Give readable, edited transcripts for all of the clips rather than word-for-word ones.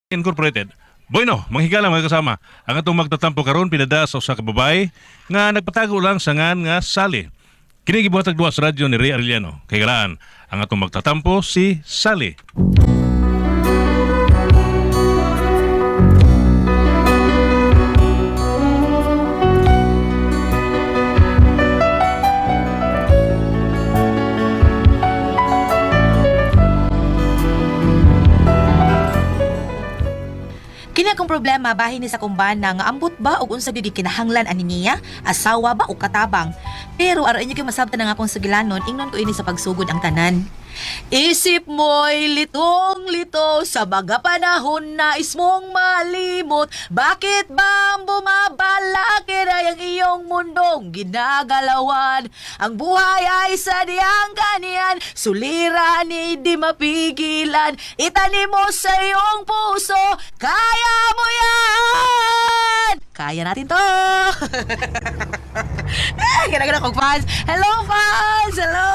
Incorporated. Bueno, manghigala mga kasama. Ang atong magtatampo karon pinada sa usa ka babae nga nagpatago lang sa ngan nga Sally. Kini gibuhatag duha sa radyo ni Ray Arellano. Kay galaan, ang atong magtatampo si Sally. Kini akong problema bahin ni sa kumbana nga ambot ba og unsa gyud kinahanglan ani niya, asawa ba o katabang. Pero aron inyo gyud masabtan ang akong sugilanon, ingnon ko ini sa pagsugod ang tanan. Isip mo'y litong-lito sa baga panahon na ismong malimot. Bakit ba ang bumabalakid ay ang iyong mundong ginagalawan? Ang buhay ay sadyang ganian, suliran ni di mapigilan. Itanim mo sa iyong puso, kaya mo yan! Kaya natin to! Gana-gana kong fans. Hello, fans! Hello!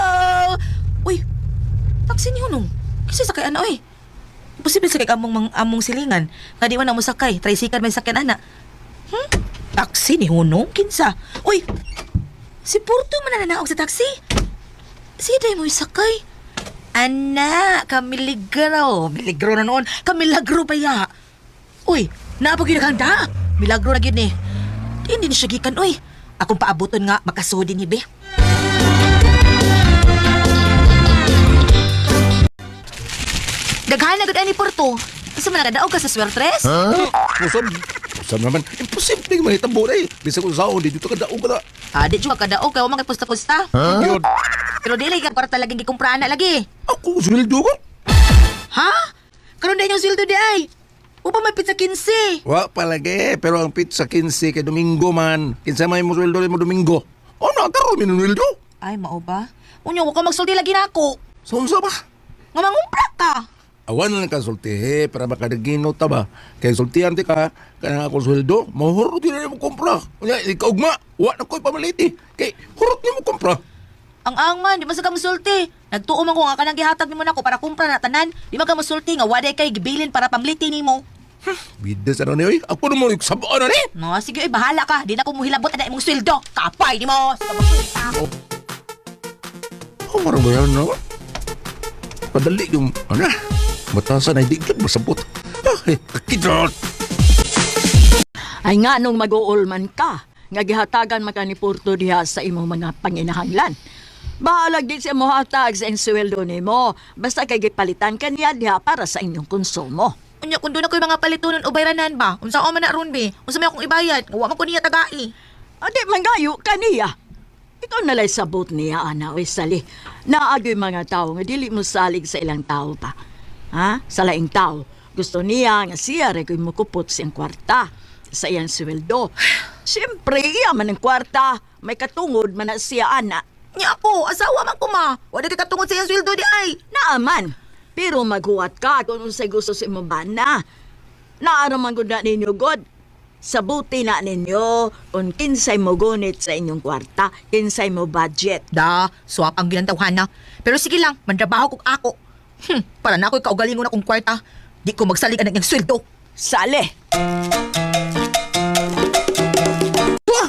Uy, taxi niyo nung. Kasi sakay ana oy. Imposible sakay ka among among silingan. Nga di man na mo sakay, tricycle may sakyan ana. Taxi ni Hunong kinsa? Uy, si Porto man nananaog sa taxi. Sige day mo sakay. Ana, kamiligro. Miligro na noon. Kamilagro pa ya. Uy, naapag yun naghanda. Milagro na gyud ni. Hindi ni siya gikan, uy. Akong paabuton nga, makasudi ni be. Daghan na gud ani Porto. Asa man nagadaog ka sa swertres? Usab, usab naman. Imposible man itabo na eh. Bisag usaon, di dito ka daog ka na. Ah, di jud ka kadaog kay wa man kay pusta-pusta. Yun. Pero dili ka kwarta lagi gikumpraan na lagi. Ako, sweldo ko. Ha? Karon na inyong sweldo di ay. Upa may pizza 15. Wa palagi, pero ang pizza 15 kay Domingo man. Kinsa may mo sweldo mo Domingo. O na, karon mi sweldo. Ay, mao ba? Unya wa ka magsulti lagi nako. Sa unsa ba? Nga mangumpra ka. Awan na lang kasulti, eh, para makadagino ta ba? Kay sultihan ti ka, kanang akong sweldo, mahurot din na mo kumpra. Unya, ikaw ugma, wa na ko'y pamaliti. Kay, hurot ni mo kumpra. Ang angman, di man sa ka musulti. Nagtuo man ko nga kanang gihatag nimo nako para kumpra na tanan. Di man ka musulti nga waday kay gibilin para pamliti nimo. Bida sa na ni, oy. Ako na mo, sabaan na ni. No, sige, oy, bahala ka. Di na ko muhilabot ana imong sweldo. Kapay nimo. Sa magsulta. Oh, marang ba yan, no? Padali yung, ano, batasan ay di ka masabot. Ay, kakidrot! Ay nga nung mag-uulman ka, nga gihatagan man ka ni Porto diha sa imong mga panginahanglan. Bahalag di siya mohatag sa iyong sweldo nimo, basta kay gipalitan ka niya diha para sa inyong konsumo. Unya kung doon ako'y mga palitunon o bayranan ba? Unsa o man na ron be? Unsa may akong ibayad? Wa man ko niya tagai. Adi mangayo kaniya. Ikaw nalay sabot niya, ana, oy sali. Naagoy mga tao nga dili mo salig sa ilang tao pa. Ha? Sa laing tao. Gusto niya nga siya rin ko'y mukupot siyang kwarta sa iyang sweldo. Siyempre, iya man ang kwarta. May katungod man na siya, ana. Nya ako, asawa man ko ma. Wa kay katungod sa iyang sweldo di ay. Naaman. Pero maghuwat ka kung unsay gusto sa imong bana. Naaraman gud na ninyo, God. Sabuti na ninyo kung kinsay mo gunit sa inyong kwarta, kinsay mo budget. Da, swap ang ginantawhan na. Pero sige lang, mandrabaho kog ako. Para na ako'y kaugalingon akong kwarta. Di ko magsalig anak niyang sweldo. Sale! Wah!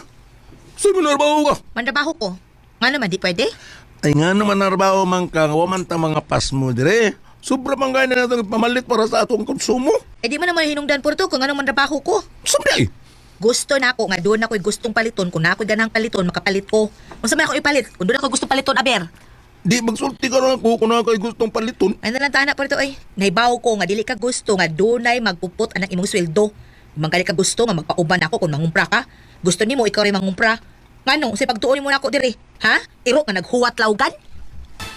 Sa'yo mo narbaho ka? Mandrabaho ko. Nga naman, di pwede? Ay nga naman narbaho man ka, nga wa man ta mga pasmo dire. Sobra man gani na itong pamalit para sa atong konsumo. Eh di mo naman hinungdan por to kung anong mandrabaho ko. Sumdi ay! Gusto na ako nga doon ako'y gustong paliton. Kung na ako'y ganang paliton, makapalit ko. Unsa may ako ipalit? Kung doon ako gustong paliton, aber. Di magsulti ka na ako kung na kay gustong paliton. Ay nalang tana por ito ay. Naibaw ko nga dili ka gusto nga dunay magpupot anak imong sweldo. Manggali ka gusto nga magpauban ako kung mangumpra ka. Gusto nimo ikaw rin mangumpra. Ngano, sa pagtuon nimo nako diri, ha? Iro nga naghuwat laugan?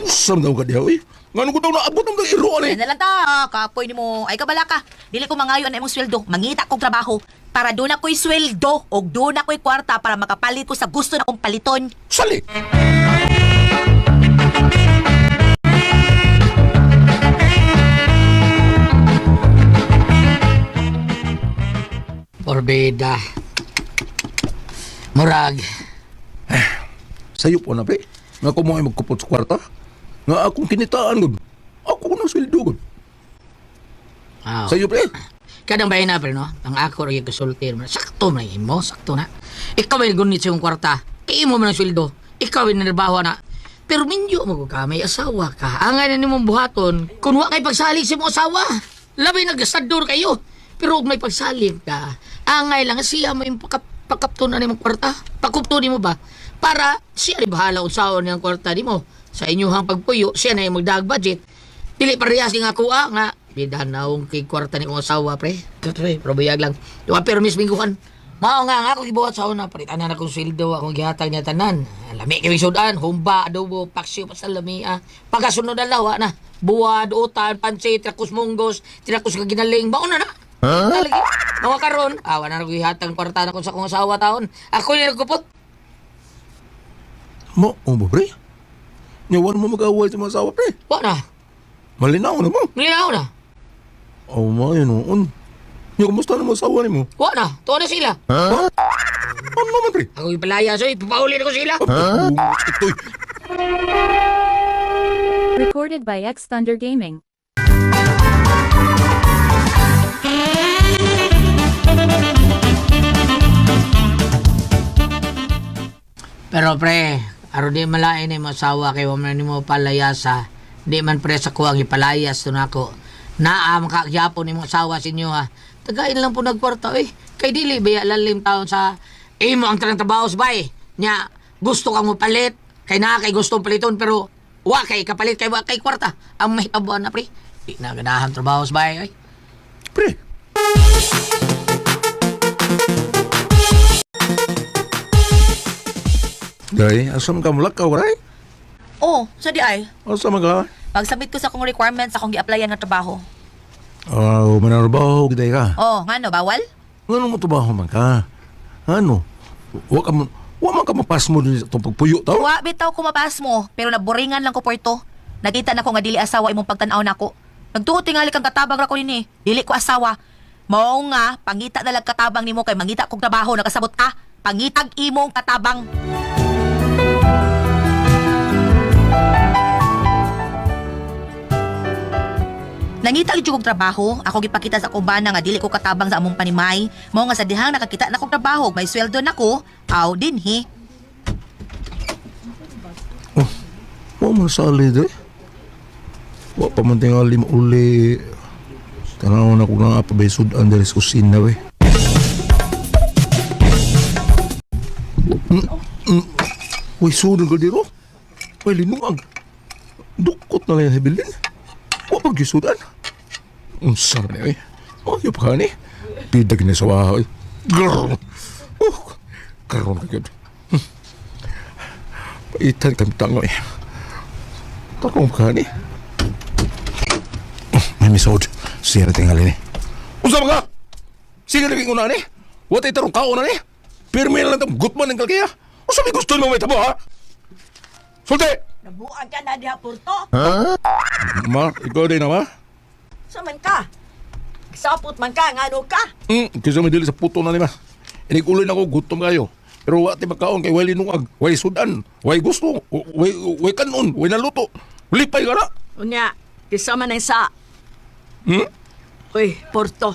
Usam daw ka diha, uy. Nga nung ko daw naabot ang iro Ay ani. nalang ta, kapoy nimo. Ay kabala ka. Dili ko mangayo ana imong sweldo. Mangita kog trabaho para doon ako'y sweldo og doon ako'y kwarta para makapalit ko sa gusto na kong paliton. Sali! Orbida. Murag. Sayo po na, pre. Nga ko mo ay magkupot sa kwarta. Nga akong kinitaan, gud. Ako ko ng sweldo, gud. Aw. Sayo, pre. Kadang bahin na, pre, no? Ang ako rin yung kasulti. Sakto man imo, sakto na. Ikaw ay gunit sa iyong kwarta. Kay imo man ang sweldo. Ikaw ay nanarbaho na. Pero minyo mo ka, may asawa ka. Angay na nimong buhaton, kung wa kay pagsalig sa imong asawa. Labi nagsador kayo. Pero kung may pagsalig ka, angay lang siya mo yung pakapto na nimong kwarta. Pakupto nimo ba? Para siya rin bahala unsaon niyang kwarta nimo. Sa inyuhang pagpuyo, siya na yung magdaag budget. Dili parehas nga ako ah, nga bidahan na akong kay kwarta ni kong asawa pre. Pre, probiyag lang. Duha pero mis mingguhan. Mao nga nga ako gibuhat sa una pre. Tanan akong sweldo, akong gihatag niya tanan. Lami kay sudan, humba, adobo, paksiw pa sa lami ah. Pagkasunod na lawa na. Buwad, utan, pansit, tirakus munggos, tirakus kaginaling, baon na na. Huh? Lagi. Mga karon, awa na ako gihatag kwarta na ko sa akong asawa taon. Ako yung nagkupot. Mo, oh, ba, pre? Nya, wala mo mag-away sa mga asawa, pre. Wa na. Malinaw na mo. Nilinaw na. Oh, ma, yun, noon. Nya, kumusta na mo asawa ni mo? Wa na. Tuwa na sila. Ha? Ano naman, pre? Ako yung palaya, so ipapauli na ko sila. Ha? Ito'y... Recorded by X Thunder Gaming. Pero pre, aron di malain ni asawa kay wa man nimo palayasa. Di man pre sa kuwang ipalayas to nako. Naa makagyapon nimo asawa sa inyo ha. Tagain lang po nagkwarta eh. Kay dili ba lalim taon sa imo ang tanang trabaho sa bay. Nya gusto kang mopalit kay naa kay gusto paliton pero wa kay kapalit kay wa kay kwarta. Ang mahitabuan na pre. Di na ganahan trabaho sa bay eh. Pre! Day, asam ka mulakaw, right? Oh, sa di ay. Asa man ka? Pagsubmit ko sa akong requirements sa akong gi-applyan nga trabaho. Oh, manarbaho giday ka. Oh, ngano bawal? Ngano mo trabaho man ka? Ano? Wa ka man, wa man ka mapas mo din sa itong pagpuyo tao? Wa bitaw ko mapas mo, pero naboringan lang ko porto. Nakita na ko nga dili asawa imong pagtan-aw nako. Nagtuo tingali kang katabang ra ko nini. Dili ko asawa. Mao nga pangita na lang katabang nimo kay mangita kog trabaho nakasabot ka. Pangitag imong katabang. Nangita gyud kog trabaho, ako gipakita sa akong bana nga dili ko katabang sa among panimay. Mao nga sa dihang nakakita na kog trabaho, may sweldo na ko, aw dinhi. Oh, wa man sali day. Wa pa man tingali uli. Tanaw na ko nga pa bay sudan diri sa kusina we. Mm, mm. Uy, sudan ka diro. Uy, linungag. Dukot na lang yung hibilin. Wa pag gisudan. Unsa na ni, uy. Oh, yung pa ni. Pidag ni sa waha, uy. Grrr. Oh, karon ka gyud. Paitan kami tango eh. Takong ka ni. May misod. Siya na tingali ni. Unsa ba ka? Sige lagi ko na ni. Watay tarong kao na ni. Pirmi na lang itong gutman ng kalkaya. Unsa may gusto mo may tabo ha? Sulti! Nabuang ka na diha, Porto. Ma, ikaw din na ma? Sa man ka? Sapot man ka, ngano ka? Kaysa may dili sa puto na ni ma. Iniguloy na ko, gutom kayo. Pero wa ti makaon kay way linungag, way sudan, way gusto, way kanon, way naluto. Lipay ka na. Unya, kisa man ang sa. Hmm? Uy, Porto.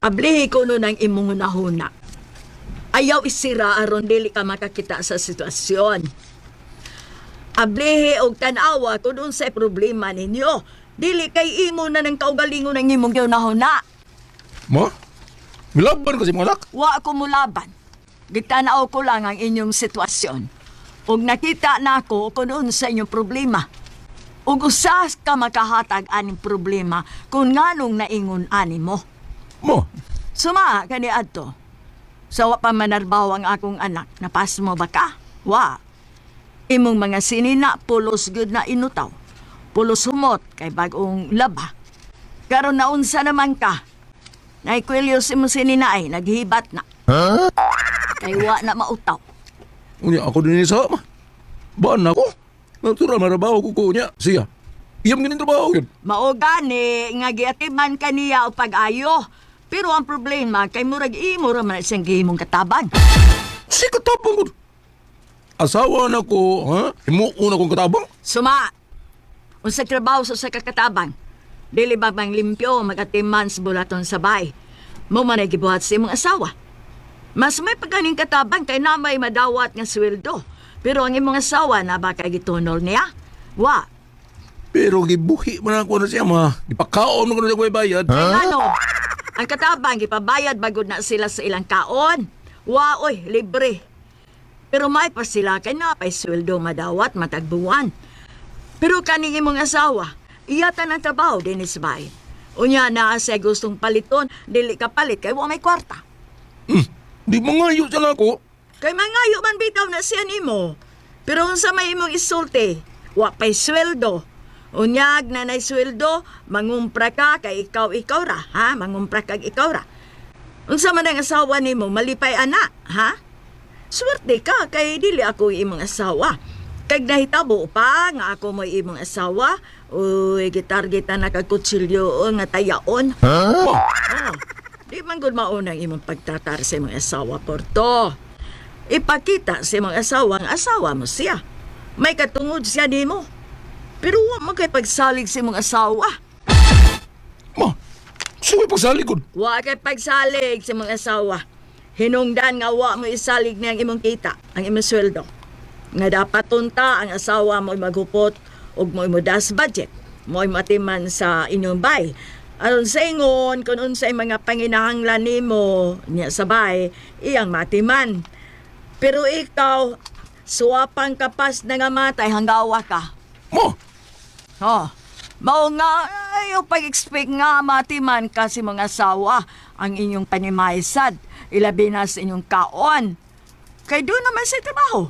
Ablihi ko nun ang imong hunahuna. Ayaw isira aron dili ka makakita sa sitwasyon. Ablihi og tan-awa kung unsay problema ninyo. Dili kay imo na ng kaugalingon ang imong hunahuna. Ma? Milaban kasi mga anak. Wa ko mulaban. Gitanaw ko lang ang inyong sitwasyon. Ug nakita nako kung unsa inyong problema. Ug usas ka makahatag aning problema kung nganong naingon ani mo. Ma, Suma kani adto. Sa wa pa manarbaho ang akong anak, napas mo ba ka? Wa. Imong mga sinina pulos gud na inutaw. Pulos humot kay bag-ong laba. Karon naunsa naman ka. Naikwelyo si imong sinina ay naghibat na. Kay wa na mautaw. Unya ako din sa ma. Baan ako? Natural marabaho ko ko niya. Siya. Iyam ganin trabaho yun. Mao gani nga giatiman kaniya og pag-ayo. Pero ang problema kay murag imo ra man siyang gihimong katabang. Si katabang ko. Asawa na ko, ha? Himuon akong katabang. Suma. Unsa trabaho sa usa ka katabang? Dili ba bang limpyo magatiman sa bulaton sa bay? Mo man ay gibuhat sa imong asawa. Mas may pagkaning katabang kay na may madawat nga sweldo. Pero ang imong asawa na ba kay gitunol niya? Wa. Pero gibuhi man ako na siya, ma. Gipakaon man ko na siya kung bayad. Huh? Ano? Ang katabang gipabayad bagod na sila sa ilang kaon. Wa oy, libre. Pero may pa sila kay na pay sweldo madawat matagbuwan. Pero kaning imong asawa, iya ang trabaho dinis bay. Unya na sa gustong paliton, dili ka palit kay wa may kwarta. Di mangayo siya na ako. Kay mangayo man bitaw na siya nimo. Pero unsa may imong isulti, wa pay sweldo. Unyag na nay sweldo, mangumpra ka kay ikaw ikaw ra, ha? Mangumpra kag ikaw ra. Unsa man ang asawa nimo, malipay ana, ha? Swerte ka kay dili ako imong asawa. Kag nahitabo pa nga ako mo'y imong asawa, uy, gitargeta na kag kutsilyo nga tayaon. Ma, Oh, di man gud mauna ang imong pagtatar sa imong asawa, Porto. Ipakita sa imong asawa ang asawa mo siya. May katungod siya nimo. Pero wa man kay pagsalig sa imong asawa. ma. Suway pagsalikod. Wa kay pagsalig sa imong asawa. Hinungdan nga wa mo isalig niya ang imong kita, ang imong sweldo. Nga dapat tunta ang asawa mo maghupot ug mo das budget. Mo'y matiman sa inyong bay. Aron sa ingon, kung unsay mga panginahanglan nimo niya sa bay, iyang matiman. Pero ikaw, suwapang kapas na nga matay hanggawa ka. Ma, Oh, mao nga ayaw pag-expect nga matiman kasi mga asawa ang inyong panimaysad, ilabi na sa inyong kaon. Kay doon naman sa trabaho.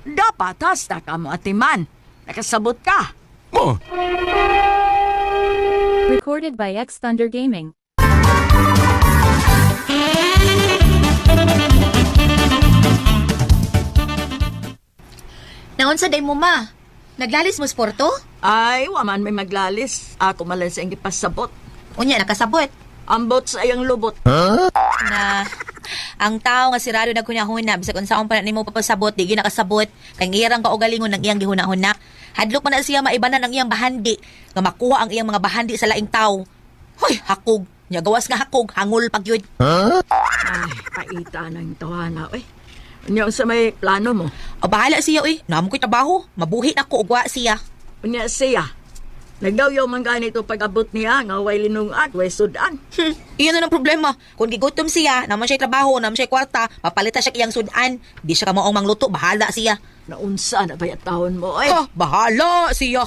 Dapat hasta ka mo atiman. Nakasabot ka. ma. Recorded by X Thunder Gaming. Naunsa day mo ma? Naglalis mo sporto? Ay, waman may maglalis. Ako malan sa iyang gipasabot. Unya nakasabot. Ambot sa iyang lubot. Na ang tao nga sirado naghunahuna bisag unsaon pa na nimo papasabot di gyud nakasabot kay ngirang kaugalingon ang iyang gihunahuna. Hadlok man na siya maibanan ang iyang bahandi nga makuha ang iyang mga bahandi sa laing tawo. Hoy, hakog. Nya gawas nga hakog, hangol pag yun. Ay, paita ng tawana, oy. Unya sa may plano mo. O bahala siya uy, namo ko'y trabaho, mabuhi na ko ug wa siya. Unya siya. Nagdawyaw man ganito pag-abot niya nga way linungag, way sudan. Iyan na ng problema. Kung gigutom siya, naman siya trabaho, naman siya kwarta, mapalita siya iyang sudan. Di siya kamaong mangluto, bahala siya. Naunsa na ba yung taon mo, oy? Oh, bahala siya.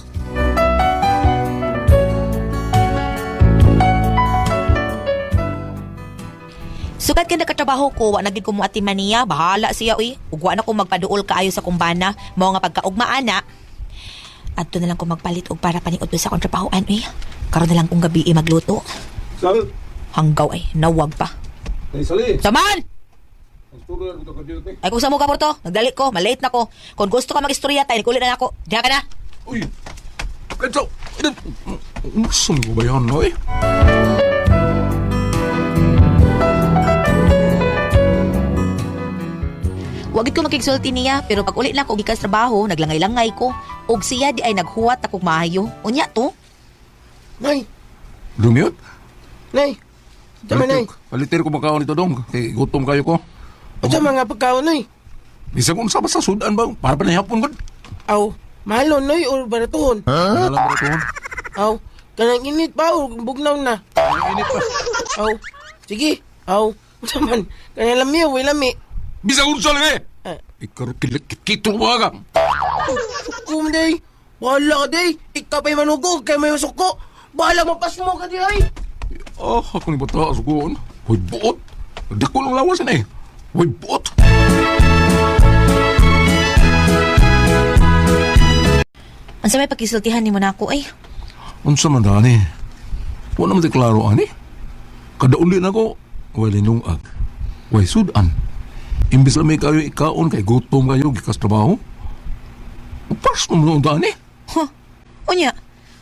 Sukat ka nakatrabaho ko, wa na gid ko mo ati maniya, bahala siya uy. Ug wa na ko magpaduol kaayo sa kumbana, mao nga pagkaugma ana. Adto na lang ko magpalit og para paniudto sa akong trabahoan uy. Karon na lang kong gabi eh, magluto. Sal. Hanggaw ay nawag pa. Hey, Sali. Saman! Ang storya ko ka Ay kung sa mo ka Porto, nagdali ko, malate na ko. Kung gusto ka mag-istorya, tayo kulit na ako. Diha ka na. Uy. Kadto. Unsa mo ba yan, oy? Wa gid ko makigsulti niya, pero pag uli na ko gikan sa trabaho, naglangay-langay ko. Og siya di ay naghuwat akong maayo. Unya to. Nay, Lumiyot? nay. Tama, nay. Palitir ko makaon ito dong. Kay gutom kayo ko. Unsa mga pagkaon, nay? Bisag unsa ba sa sudan ba? Para pa nahapon gud. Aw, mahalon, nay, or baratuhon. Huh? Alam mo ito. Aw, kanang init pa or bugnaw na. Init pa. Aw, sige. Aw, unsa man? Kanang lami, way lami. Bisag unsa lang eh. Eh. Ikaw kito ba ka? Suko mo, day. Bahala ka, day. Ikaw pa'y manugo, kay may masuko. Bahala mapasmo ka, day. Oh, ako ni bata sukuon. Hoy buot. Dako lang lawas na eh. Hoy buot. Unsa may pakisultihan nimo nako ay? Unsa man dani? Wa naman ti klaro ani. Kada uli nako, way linungag. Way sudan. Imbis lang may kayo ikaon kay gutom kayo gikas trabaho. Pas mo noon dani. Huh. Unya.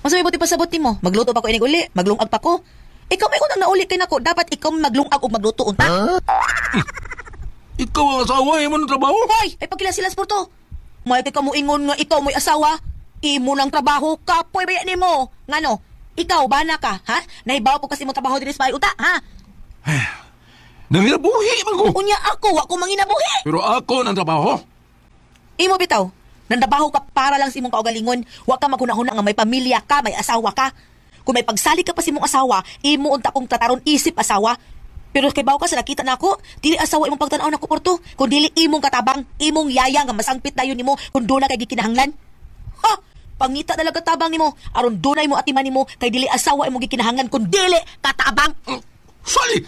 Unsa may buti pasabot nimo? Magluto pa ko inig uli, maglungag pa ko. Ikaw may unang nauli kay nako, dapat ikaw maglungag ug magluto unta. Ikaw ang asawa, imo ng trabaho. Hoy, ay pagkila sila sporto. May kay kamo ingon nga ikaw mo'y asawa. Imo lang trabaho, kapoy ba nimo? Ngano? Ikaw bana ka, ha? Nahibaw po kasi mo trabaho diri sa bahay uta, ha? Nanginabuhi man ko. Unya ako wa ko manginabuhi. Pero ako nang trabaho. Imo bitaw. Nandabaho ka para lang sa imong kaugalingon. Wa ka maghunahuna nga may pamilya ka, may asawa ka. Kung may pagsalig ka pa sa imong asawa, imo unta kong trataron isip asawa. Pero kay bawo ka sa nakita nako, dili asawa imong pagtan-aw nako porto, kun dili imong katabang, imong yaya nga masangpit dayon nimo kung doon na kay gikinahanglan. Ha! Pangita talaga tabang nimo aron dunay mo atiman nimo kay dili asawa imong gikinahanglan kun dili katabang. Sali!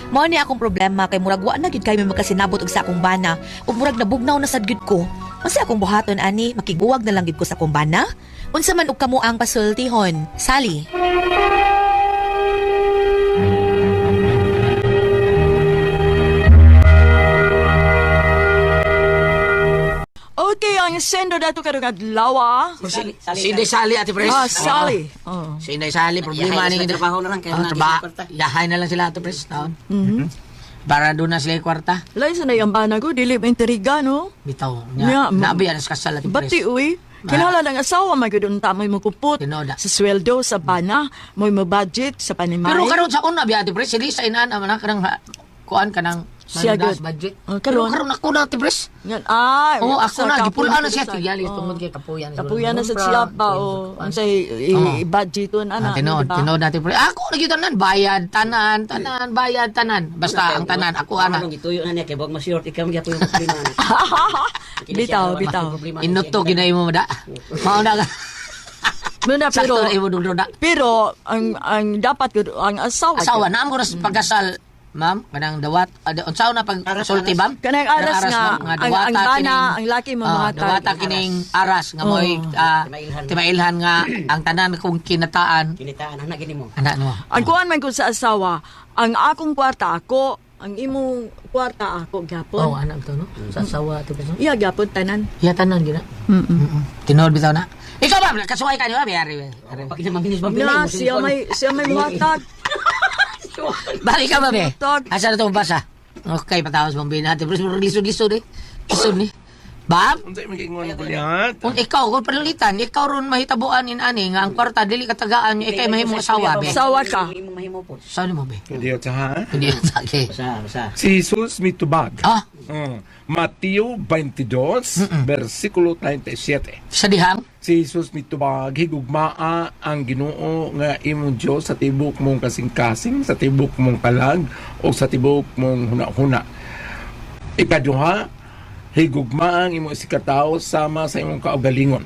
Mao ni akong problema kay murag wa na gyud kay may makasinabot og sa akong bana ug murag nabugnaw na sad gyud ko. Unsa akong buhaton ani, makiguwag na lang gyud ko sa akong bana? Unsa man og kamo ang pasultihon? Sally. Okay, ang sendo dato karong adlaw. Ah. Si Inday Sally, Ate Pres. Ah, Sally. Oh. Si Inday Sally, problema Yahay ni na sila trabaho na lang, kaya Oh, na trabaho. sila kwarta. Yahay na lang sila, Ate Pres. Taon. Para doon na sila yung kwarta. Lain sa na yung bana ko, dili ba intriga, no? Bitaw. Nya, Nya, nabi yan sa kasal, Ate Pres. Bati, uy. Kinahanglan ang asawa, may gudun ta, may mukupot. Tinuod, ah. Sa sweldo, sa bana, may mabudget, sa panimay. Pero karon sa una, bi Ate Pres, sili sa inaan, ama na, kanang, kuan ka ng Siya mandas gud. budget. Oh, Pero karon. karon ako na, Ate Pres. Ngan, ah, Oo, ako sa na, kapoy gipulaan na siya. sa- Tigali, Oh. tungod kay kapuyan. Kapuyan na sa siya ba, o. Ang say, Oo. i-budgeton, ana. Ah, tinuod, di ba? tinuod natin. Pre. Ako na gyud tanan, bayad, tanan, tanan, bayad, tanan. Basta ang tanan, ako ana. Anong gituyo na niya kay wag ma-short ikaw gyapon yung problema na. Bitaw, bitaw. Inuto ginay mo da. Mao na ka. Muna, pero, Sakto na imo dugdo da. pero, ang dapat, gud, ang asawa. Asawa gud. na amo na sa pagkasal, ma'am, kanang dawat, unsa na pag sulti bam? Kanang aras nga, ma'am, ang dawata bana, kining- ang laki mo Ah, mahatag. dawata kining aras nga mo'y Timailhan. timailhan nga ang tanan kong kinataan. Kinitaan anak gini mo. Anak mo. Ang kuan man ko sa asawa, ang akong kwarta ako, ang imong kwarta ako gyapon. Oh, anak to no. Sa asawa to no. Iya gyapon tanan. Ya tanan gina. Tinuod bitaw na. Ikaw ba kasuway ka ni ba biyari. Pag ina maminis Na siya may muhatag. Balik ka ba be? Tag. Asa na itong basa? Okay, patawas mong bin natin. Pero lisod-lisod eh. Lisod ni. Bab, Unsa imong giingon Goliath? kung ikaw, kung palulitan, ikaw ron mahitabuan in ani nga ang kwarta dili katagaan niyo, ikay mahimong asawa be. Asawa ka. Imong mahimo po. Saan mo be? Hindi yun, ha? Hindi yun sa akin. Basa, basa. Si Jesus mitubag. Ah, Mateo 22, versikulo 37. sa dihang? Si Jesus mitubag, higugmaa ang Ginoo nga imong Dios sa tibok mong kasing-kasing, sa tibok mong kalag, o sa tibok mong huna-huna. Ikaduha, higugmaa ang imong isikatao sama sa imong kaugalingon.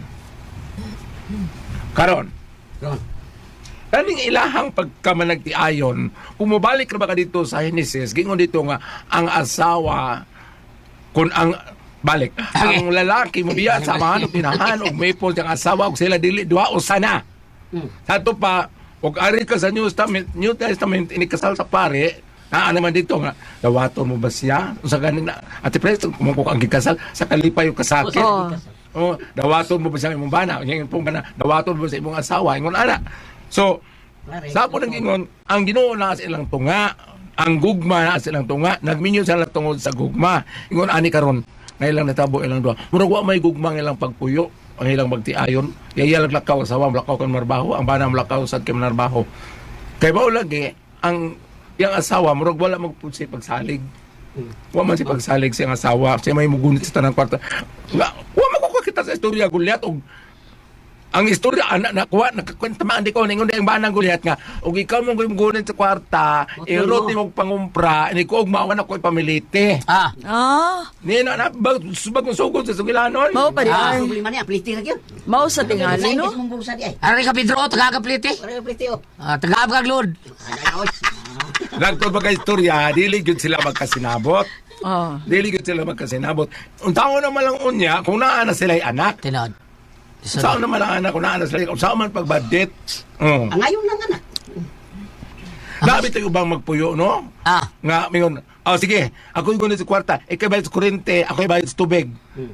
Karon, kaning ilahang pagkamanagtiayon, kung mobalik ra ba ka dito sa Genesis, gingon dito nga ang asawa kung ang balik Okay. ang lalaki mobiya sa amahan ug tinahan ug maypol siyang asawa ug sila dili duha usa na. Sato pa og ari ka sa New Testament, New Testament inikasal sa pare, naa naman dito nga dawaton mo ba siya? Unsa ganing na Ate Pres, kung ang gikasal sa kalipay ug kasakit. Oo. Oh, dawaton mo ba siya imong bana? Unya imong bana, dawaton mo ba sa imong asawa? Ingon ana. So, sa po nang ingon, ang Ginoo na sa ilang tunga, ang gugma na sa ilang tunga, nagminyo sila tungod sa gugma. Ingon ani karon, nga ilang natabo ilang duha. Murag wa may gugma ang ilang pagpuyo, ang ilang magtiayon. Yaya lang lakaw asawa, lakaw kan marbaho, ang bana lakaw sad kay manarbaho. Kay mao lagi ang iyang asawa murag wala magpud siya pagsalig. Wa man si pagsalig siyang asawa, siya may mugunit sa tanang kwarta. Nga, wa man ko kita sa istorya Goliath og ang istorya anak na kuha nakakwenta man di ko ningon di ang banang Goliath nga og ikaw mong mugunit sa kwarta, irot ni mong pangumpra, ini ko og mawa na ko ipamilite. Ah, Ah, Ni na na bag bag sugod sa sugilanon. mao pa di Ah. ay. Problema niya, pliti ra gyud. Mao sa tingali no. Mong bulsa di ay. ari ka Pedro, taga ka plite. Ora pliti oh. Ah, taga ka glod. Ay, oy. Nagtod ba kay istorya, dili gyud sila magkasinabot. Ah. Dili gyud sila magkasinabot. Untaon naman lang unya kung naa na sila'y anak. Tinuod. Saan naman ang anak kung naa na sila, saan man pagbadit. Mm. Ang ayon lang anak. Labi tayo bang magpuyo, no? Ah. Nga, mingon, oh, sige, ako yung gunit sa kwarta, ikay bayad sa kurente, ako bayad sa tubig,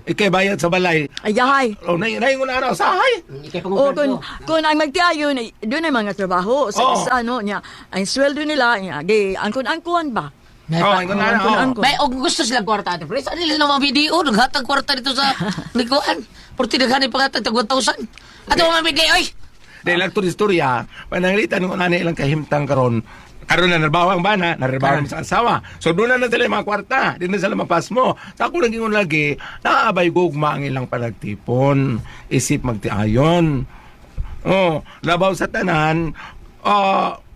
ikay bayad sa balay. Ayahay. Oh, naingon araw, sahay. Ikay O pangumpra kung kung ang magtiayon doon ay mga trabaho sa Oo. isa no niya. Ang sweldo nila niya di angkon-angkon ba. May Oh, ingon na, oh. ko. May og gusto sila kwarta ate Pres. Ano nila mga video naghatag kwarta dito sa likuan. Porti daghan ni pangatag tag 1,000. Ato mga video oy. Dahil lang to istorya, pananglitan kung ano ilang kahimtang karon. Karon na narbaho ang bana, narbaho sa asawa. So doon na na sila yung mga kwarta, di na sila mapasmo. Sa ako naging lagi, naabay gugma ang ilang panagtipon. Isip magtiayon. Oh, labaw sa tanan,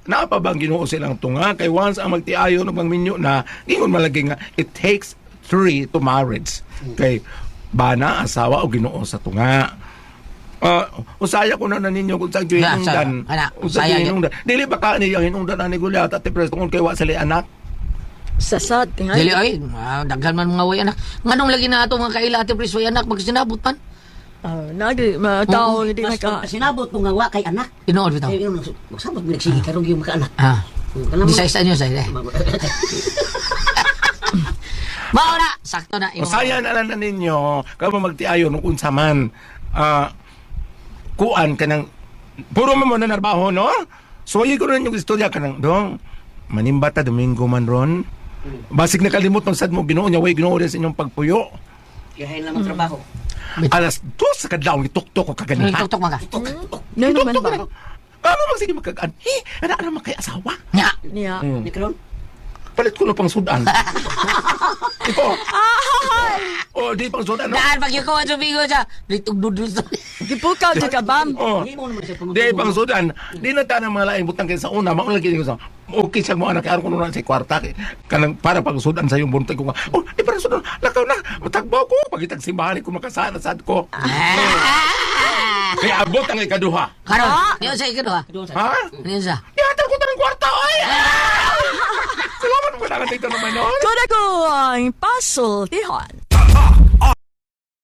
naa pa bang Ginoo silang tunga kay once ang magtiayon ug magminyo na ingon malagi nga it takes three to marriage kay bana asawa o Ginoo sa tunga. Ah, usaya ko na na ninyo kung sa Ya, hinungdan. saya. Ana, Unsa usaya gyud. hinungdan. Dili ba ka ni ang hinungdan ani Goliath at Pres tungod kay wa sila anak? Sasad tingali. Dili oy, daghan man mga way anak. Nganong lagi na ato mga kaila ate Pres way anak magsinabot man. Ah, nagi mga tao nga di Mas maka. sinabot mo nga wa kay anak. Tinuod bitaw. Ay, yun, magsabot mo nagsige karon yung maka anak. Ah. Kanang Di sa isa niyo sa ila. Mao na, sakto na imo. Usaya na lang na ninyo kamo magtiayon ug unsa man. Kuan kanang puro mo mo na narbaho no? So ko na inyong istorya kanang dong manimba ta Domingo man ron. Basig nakalimot man sad mo Ginoo nya way Ginoo sa inyong pagpuyo. Yahin lang ang trabaho. Alas 2 sa kadlawon gituktok ko kaganiha. Tuktok man ka. No naman ba? Ano magsige magkagaan? He, ana ana man kay asawa. Nya. Niya. Ni karon. Palit ko na pang sudan. Ito. Oh, di pang sudan. No? Daan pag yuko ang sumigo siya. Litog noodles. Gipukaw di ka bam. Oh. Himo naman siya Di pang sudan. Di na ta ng mga laing butang kay sa una. Mauna lagi ko sa okay siya mo anak. Aron ko na sa kwarta. Kanang para pang sudan sa iyong buntag ko nga. Oh, di para sudan. Lakaw na. Matagbaw ko. Pagitag simbahan ko makasana sad ko. Kaya abot ang ikaduha. Karon, niyo sa ikaduha. Ha? Niyo sa. Ihatag ko ta ng kwarta. Ay! Salamat mo na dito naman. No? Kuda ko ang pasultihan.